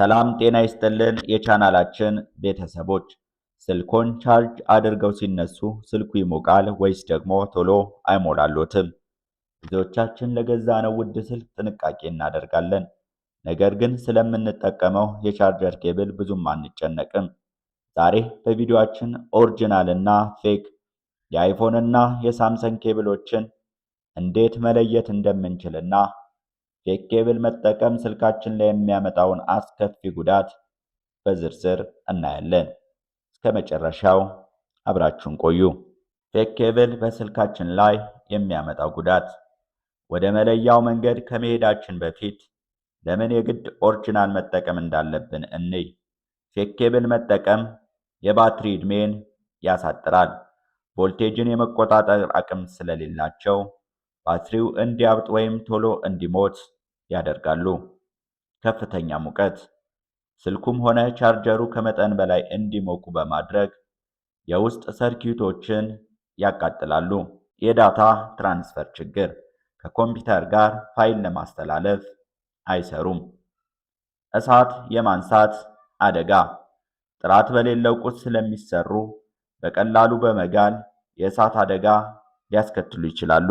ሰላም ጤና ይስጥልን የቻናላችን ቤተሰቦች፣ ስልኮን charge አድርገው ሲነሱ ስልኩ ይሞቃል ወይስ ደግሞ ቶሎ አይሞላሎትም? ብዙዎቻችን ለገዛነው ውድ ስልክ ጥንቃቄ እናደርጋለን። ነገር ግን ስለምንጠቀመው የ charger cable ብዙም አንጨነቅም። ዛሬ በቪዲዮአችን original እና fake የ iPhone እና የ Samsung ኬብሎችን እንዴት መለየት እንደምንችልና fake cable መጠቀም ስልካችን ላይ የሚያመጣውን አስከፊ ጉዳት በዝርዝር እናያለን። እስከ መጨረሻው አብራችሁን ቆዩ። Fake cable በስልካችን ላይ የሚያመጣው ጉዳት። ወደ መለያው መንገድ ከመሄዳችን በፊት ለምን የግድ original መጠቀም እንዳለብን እንይ። Fake cable መጠቀም የባትሪ ዕድሜን ያሳጥራል። ቮልቴጅን የመቆጣጠር አቅም ስለሌላቸው ባትሪው እንዲያብጥ ወይም ቶሎ እንዲሞት ያደርጋሉ። ከፍተኛ ሙቀት፣ ስልኩም ሆነ ቻርጀሩ ከመጠን በላይ እንዲሞቁ በማድረግ የውስጥ circuit ኦችን ያቃጥላሉ። የ data transfer ችግር፣ ከኮምፒውተር ጋር ፋይል ለማስተላለፍ አይሰሩም። እሳት የማንሳት አደጋ፣ ጥራት በሌለው ቁስ ስለሚሰሩ በቀላሉ በመጋል የእሳት አደጋ ሊያስከትሉ ይችላሉ።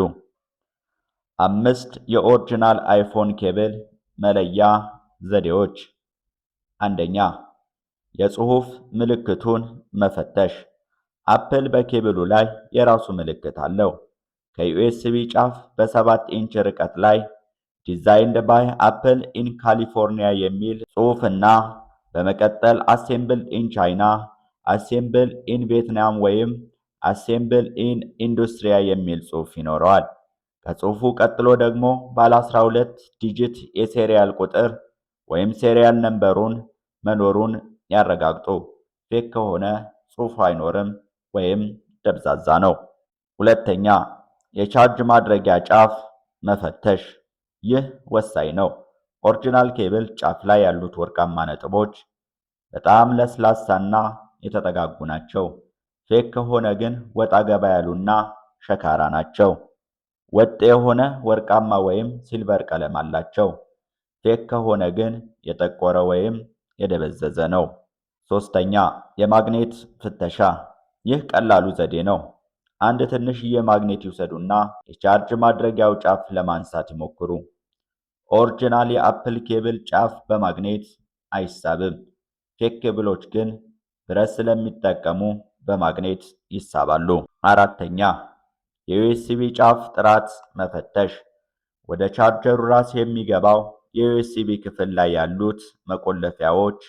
አምስት የ original iPhone cable መለያ ዘዴዎች። አንደኛ፣ የጽሑፍ ምልክቱን መፈተሽ። Apple በኬብሉ ላይ የራሱ ምልክት አለው። ከ USB ጫፍ በ7 ኢንች ርቀት ላይ "Designed by Apple in California" የሚል ጽሑፍና በመቀጠል "Assembled in China", "Assembled in Vietnam" ወይም "Assembled in Indonesia" የሚል ጽሑፍ ይኖረዋል። ከጽሑፉ ቀጥሎ ደግሞ ባለ 12 digit የ serial ቁጥር ወይም serial number ኡን መኖሩን ያረጋግጡ። Fake ከሆነ ጽሑፉ አይኖርም ወይም ደብዛዛ ነው። ሁለተኛ፣ የ charge ማድረጊያ ጫፍ መፈተሽ። ይህ ወሳኝ ነው። Original cable ጫፍ ላይ ያሉት ወርቃማ ነጥቦች በጣም ለስላሳና የተጠጋጉ ናቸው። Fake ከሆነ ግን ወጣ ገባ ያሉና ሸካራ ናቸው። ወጥ የሆነ ወርቃማ ወይም silver ቀለም አላቸው። Fake ከሆነ ግን የጠቆረ ወይም የደበዘዘ ነው። ሶስተኛ፣ የማግኔት ፍተሻ። ይህ ቀላሉ ዘዴ ነው። አንድ ትንሽዬ ማግኔት ይውሰዱና የ charge ማድረጊያው ጫፍ ለማንሳት ይሞክሩ። Original የ Apple cable ጫፍ በማግኔት አይሳብም። Fake ኬብሎች ግን ብረት ስለሚጠቀሙ በማግኔት ይሳባሉ። አራተኛ፣ የ USB ጫፍ ጥራት መፈተሽ። ወደ ቻርጀሩ ራስ የሚገባው የ USB ክፍል ላይ ያሉት መቆለፊያዎች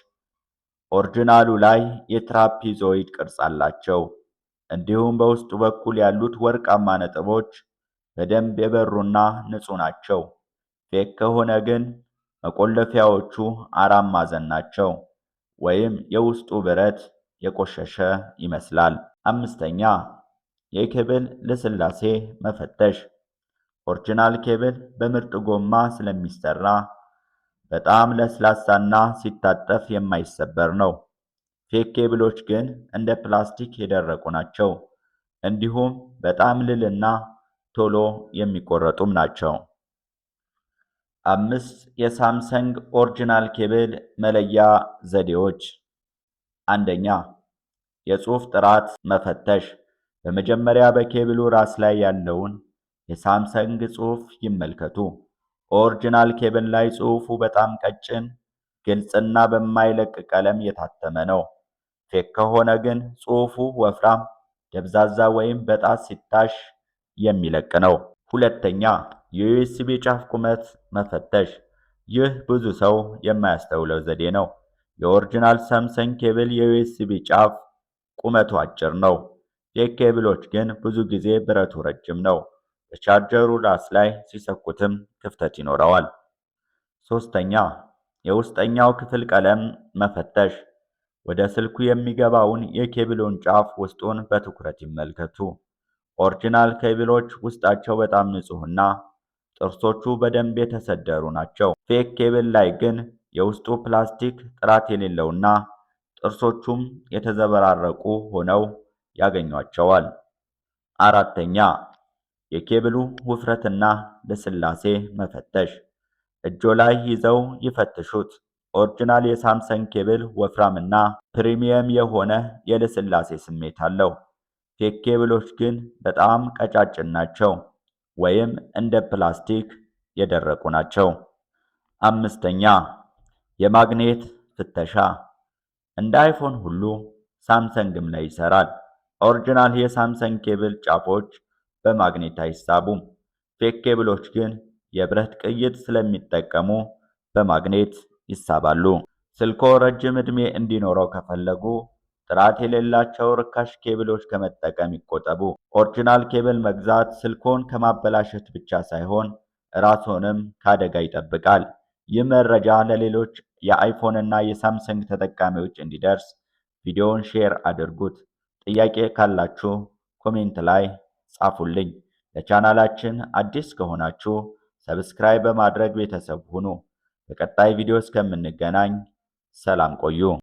original ኡ ላይ የ trapezoid ቅርጽ አላቸው። እንዲሁም በውስጡ በኩል ያሉት ወርቃማ ነጥቦች በደንብ የበሩና ንጹህ ናቸው። Fake ከሆነ ግን መቆለፊያዎቹ አራት ማዕዘን ናቸው ወይም የውስጡ ብረት የቆሸሸ ይመስላል። አምስተኛ፣ የኬብል ልስላሴ መፈተሽ። Original cable በምርጥ ጎማ ስለሚሰራ በጣም ለስላሳና ሲታጠፍ የማይሰበር ነው። Fake ኬብሎች ግን እንደ ፕላስቲክ የደረቁ ናቸው። እንዲሁም በጣም ልልና ቶሎ የሚቆረጡም ናቸው። አምስት የ Samsung original cable መለያ ዘዴዎች። አንደኛ፣ የጽሑፍ ጥራት መፈተሽ። በመጀመሪያ በኬብሉ ራስ ላይ ያለውን የ Samsung ጽሑፍ ይመልከቱ። Original cable ላይ ጽሑፉ በጣም ቀጭን፣ ግልጽና በማይለቅ ቀለም የታተመ ነው። Fake ከሆነ ግን ጽሑፉ ወፍራም፣ ደብዛዛ ወይም በጣት ሲታሽ የሚለቅ ነው። ሁለተኛ፣ የ USB ጫፍ ቁመት መፈተሽ። ይህ ብዙ ሰው የማያስተውለው ዘዴ ነው። የ original Samsung cable የ USB ጫፍ ቁመቱ አጭር ነው። Fake ኬብሎች ግን ብዙ ጊዜ ብረቱ ረጅም ነው። በቻርጀሩ ራስ ላይ ሲሰኩትም ክፍተት ይኖረዋል። ሶስተኛ፣ የውስጠኛው ክፍል ቀለም መፈተሽ። ወደ ስልኩ የሚገባውን የኬብሉን ጫፍ ውስጡን በትኩረት ይመልከቱ። Original ኬብሎች ውስጣቸው በጣም ንጹህና ጥርሶቹ በደንብ የተሰደሩ ናቸው። Fake cable ላይ ግን የውስጡ ፕላስቲክ ጥራት የሌለውና ጥርሶቹም የተዘበራረቁ ሆነው ያገኟቸዋል። አራተኛ፣ የኬብሉ ውፍረትና ልስላሴ መፈተሽ። እጆ ላይ ይዘው ይፈትሹት። Original የሳምሰንግ ኬብል ወፍራምና premium የሆነ የልስላሴ ስሜት አለው። Fake ኬብሎች ግን በጣም ቀጫጭን ናቸው ወይም እንደ ፕላስቲክ የደረቁ ናቸው። አምስተኛ፣ የማግኔት ፍተሻ። እንደ አይፎን ሁሉ ሳምሰንግም ላይ ይሰራል። Original የሳምሰንግ ኬብል ጫፎች በማግኔት አይሳቡም። Fake ኬብሎች ግን የብረት ቅይጥ ስለሚጠቀሙ በማግኔት ይሳባሉ። ስልኮ ረጅም ዕድሜ እንዲኖረው ከፈለጉ ጥራት የሌላቸው ርካሽ ኬብሎች ከመጠቀም ይቆጠቡ። Original ኬብል መግዛት ስልኮን ከማበላሸት ብቻ ሳይሆን ራስዎንም ከአደጋ ይጠብቃል። ይህ መረጃ ለሌሎች የአይፎን እና የሳምሰንግ ተጠቃሚዎች እንዲደርስ ቪዲዮውን share አድርጉት። ጥያቄ ካላችሁ comment ላይ ጻፉልኝ። ለቻናላችን አዲስ ከሆናችሁ subscribe በማድረግ ቤተሰብ ሁኑ። በቀጣይ ቪዲዮ እስከምንገናኝ ሰላም ቆዩ።